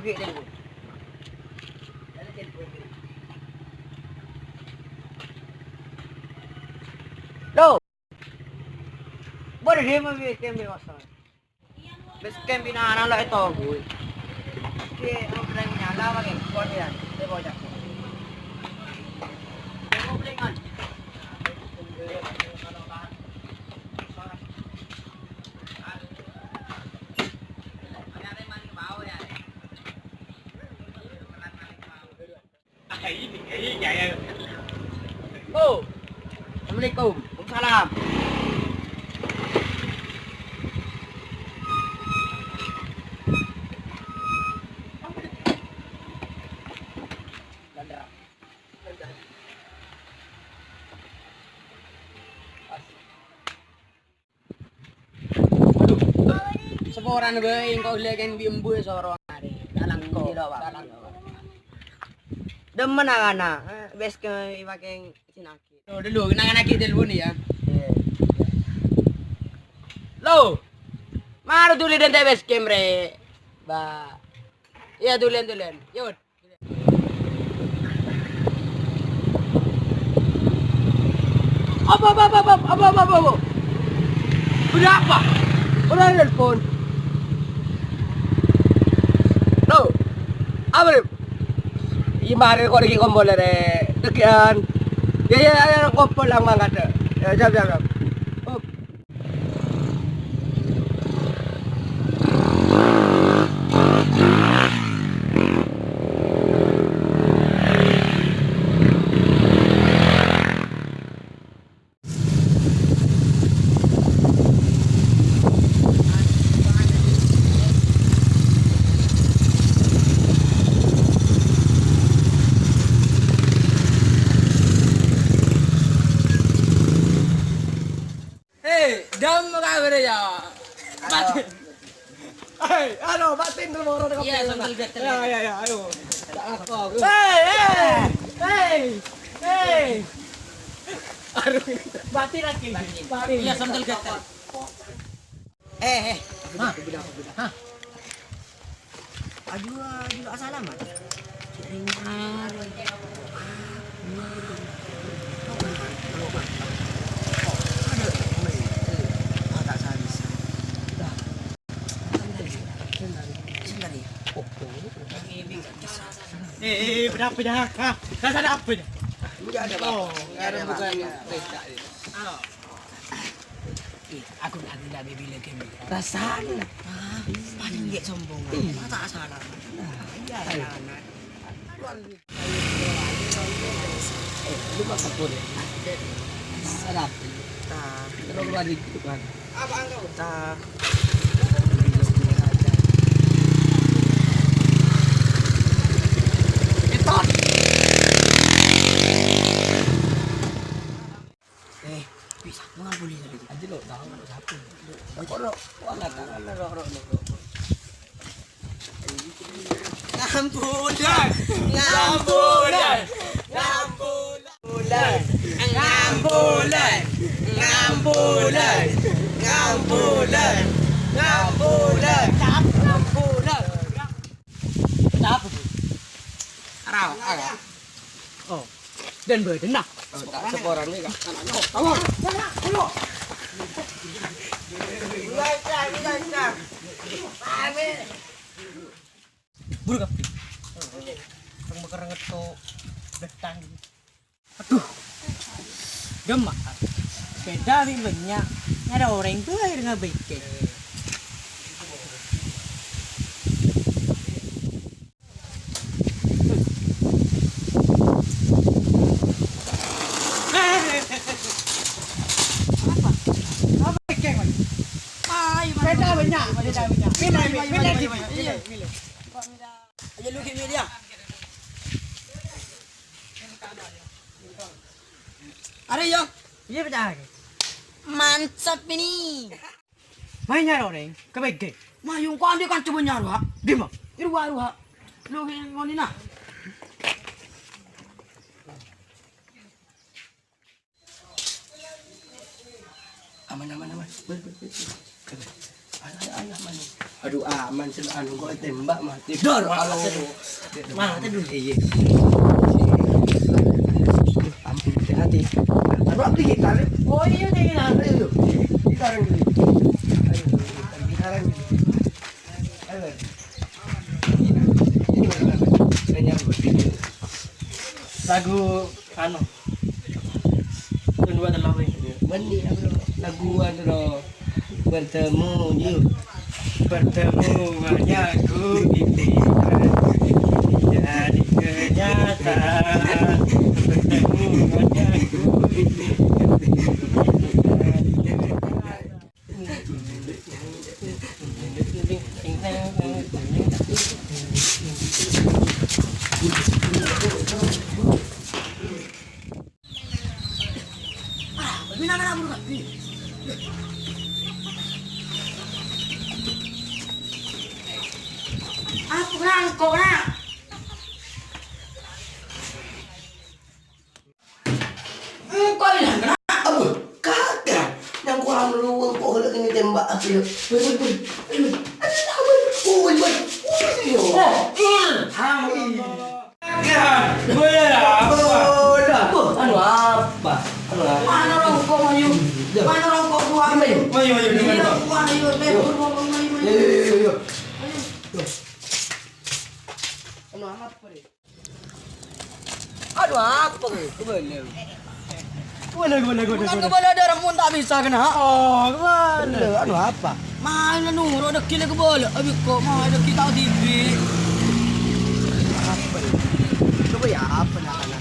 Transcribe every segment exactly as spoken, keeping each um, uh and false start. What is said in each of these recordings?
Lo. Bâdâ dimma base camp bâ'na? Base camp bâ'na la ètongguwi. Oke, oke, nyala pakai kuat ya. Saya bawa cakep. Oh, assalamualaikum. Waalaikumsalam. Aduh. Saporana bhâi engko' ghellâ' kèng bi' embu' soro arè. Talangko. Talangko. Dâmmen ana'-ana'. Eh, bes ke ipakè sinagi. Oh, dulu, kenangan lagi dulu nih ya. Iya. Lo. Mara dulu dan base camp, Re. Ba. Iya, duluan, duluan. Yuk. Apa, apa, apa, apa, apa, apa, apa, apa? Udah apa? Udah nelpon. Lo, apa nih? Iya, mari kok lagi kompol, Re. Degian. Ya, ya, ya, kompol lang mangkat. Ya, siap, siap, siap. Oh. Hei, dam kabâr ya? Batin. Hei, anu, batin dulu, orang. Iya, sambil gatel. Ya, ya, ya, ayo. Tak apa, aku. Hei, hei, hei, hei. Aduh, batin lagi. Batin. Iya, sambil gatel. Eh, eh. Hah? Hah? Aju, aju, asalamat. Eh, eh, eh, kenapa dah? Hah? Rasanya apa dah? Enggak ada, Pak. Oh, enggak ada, Pak. Bukan. Halo. Ih, aku, aku ndak bibile kene. Rasane. Ah, paling gek sombong. Mata salah. Nah, iya, iya. Eh, lu makan pun. Sadap. Tak. Lu kemarin itu kan. Apa engkau? Tak. Eton. Eh, bisa, gua nggak boleh tadi. Aja lo, tahu lo siapa. Oh, kok lo? Wah, nggak tahu. Lo, lo, lo, lo, lo. Ngambulan, ngambulan, ngambulan, ngambulan, ngambulan, ngambulan, ngambulan. Kenapa, Bu? Arah, arah. Oh. Dan badan nah. Oh, tak seporan ni, Kak. Anak no. Awas. Buru kabeh. Reng-, mekereng ngeto betang. Aduh. Demak. Sepeda bi' banyak. Ada orang tuh akhirnya becek. Apa? Apa, Keng, Mas? Ayo, Mas. Sepeda banyak, sepeda banyak. Milih, milih, milih, milih, milih. Iya, milih. Ayo, lu gini dia. Are, yo. Iya, pecah. Mantap ini. Main nyaro, Reng. Kebege. Mayung kok andi kanca banyak, Wak. Di ma? Di ruwa-ruwa. Lu ngonina. Aman, aman, aman. Boleh, boleh, boleh. Ayo, ayo, ayo, aman. Aduh, aman, sih, anu, kok tembak, mati. Dor, alo. Mati dulu. Iya. Ampun, hati-hati. Aduh, apa dikit, tarik? Oh, iya, deh, iya. Ayo, yuk. Kita orang dulu. Ayo, kita orang dulu. Ayo. Ini, ini, ini, ini. Lagu, anu, Tunggu, ada lagu ini. Mending, apa, lagu, anu, Bertemu, yuk. Pertemuan yang ku impikan jadi kenyataan. Pertemuan yang ku impikan jadi kenyataan. Ah, bagaimana anak burung tadi? Aku nangkok, nak. Engko' ilang, nak. Aduh, kagak. Nangkok anu lu, engko' lagi ini tembak aku, ya. Woi, woi, woi. Aduh, woi, woi. Woi, woi. Eh, Ilham. Anu apa? Anu apa? Mana rongkok, Mayu? Mana rongkok gua, Mayu? Mayu, Mayu, Mayu. Iya, gua, Mayu. Mayu, Mayu, Mayu. Iya, iya, iya, iya. Anu apa, Re? Anu apa, Re? Kebalik. Kebalik, kebalik, kebalik, kebalik. Bukan kebalik, ada orang pun tak bisa kena. Oh, kebalik. Anu apa? Mana nurut deki le kebalik, abis kok mau deki tau dibi. Apa ya? Coba ya, apa nak anak?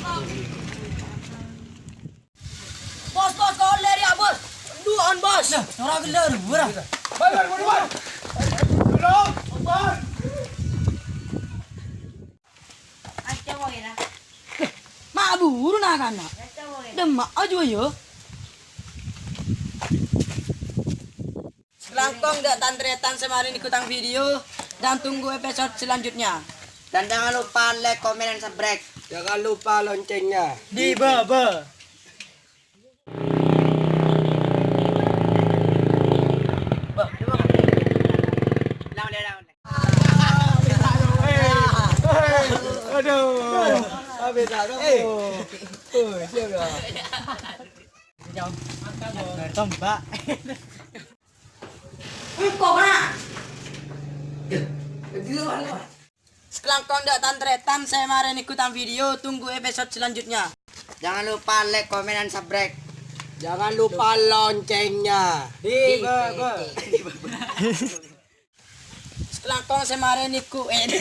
Bos, bos, kau leri ya, bos. Duaan, bos. Nah, ora gelar, ora. Bos, bos, bos, bos. Tolong, bos. Aja, woi, lah. Mak buru nak anak. Aja, woi. Demak aja, ya. Sakalangkong dâ' tan-tarètan sè marè nèko tang video, dan tunggu episode selanjutnya. Dan jangan lupa like, comment, and subscribe. Jangan lupa loncengnya. Di bawah. Aduh. Habis tak tahu. Eh. Oh, siapa? Tembak. Engko', Pak. Sakalangkong dâ' tan-tarètan sè marè nèko tang video, tunggu episode selanjutnya. Jangan lupa like, comment, and subscribe. Jangan lupa loncengnya. Di bawah. Sakalangkong sè marè nèko, eh.